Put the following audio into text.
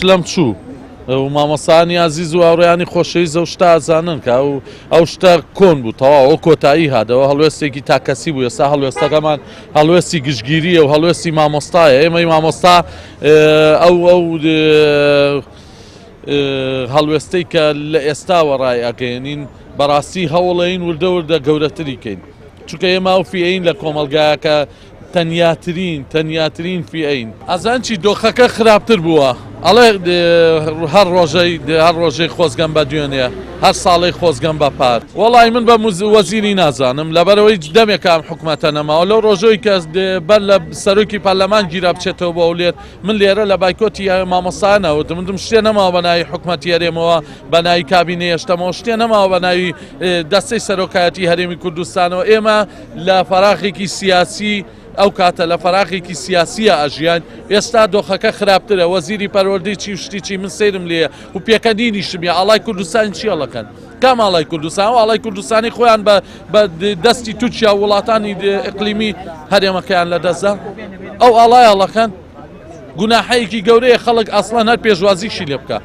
پشلەم چوو و مامۆستایانی ئازیز و هاوڕێیانی خۆشەویست ئەو شتە ئەزانن کە ئەو ئەو شتە کۆن بوو تەواو ئەو کۆتایی هاتەوە هەڵوێستێکی تاکەسی بوو ئێستا هەڵوێستەکەمان هەڵوێستی گشتگیریە و هەڵوێستی مامۆستایە ئێمەی مامۆستا ئەو ئەو هەڵوێستەی کە لە ئێستاوە ڕای ئەگەیەنین بەڕاستی هەوڵەین وردە وردە گەورەتری کەین چونکە ئێمە ئەو فیئەین لە کۆمەڵگایەکە تەنیاترین تەنیاترین فیئەین. ئەزان چی دۆخەکە خراپتر بووە ئەڵێ هەر ڕۆژەی هەر ڕۆژەی خۆزگەم بە دوێنێ هەر ساڵەی خۆزگەم بە پار. وەڵی من بە وەزیری نازانم لەبەرئەوەی دەمێکە ئەم حکومەتە نەماوە لەو ڕۆژەی کە بەر لە سەرۆکی پەرلەمان گیرا بچێتەوە بۆ هەولێر من لێرە لە بایکۆتی مامۆستایان وتم وتم شتێ نەماوە بە ناوی حکومەتی هەرێمەوە بە ناوی کابینەی هەشتەمەوە شتێ نەماوە بە ناوی دەستەی سەرۆکایەتی هەرێمی کوردستانەوە ئێمە لە فەراغێکی سیاسی ئەو کاتە لە فەراغێکی سیاسیە ئەژیان ئێستا دۆخەکە خراپترە وەزیری پەروەردەی چی و شتی چی من سەیرم لێیە و پێکەنینیشم یا ئاڵای کوردستان چی هەڵەکەن کام ئاڵای کوردستان ئەو ئاڵای کوردستانی خۆیان بە بە دەستی تورکیا و وڵاتانی ئیقلیمی هەرێمەکەیان لەدەستدا ئەو ئاڵای هەڵەکەن گوناحەیەکی گەورەیە خەڵک ئەسڵەن هەر پێشوازیشی لێ بکە.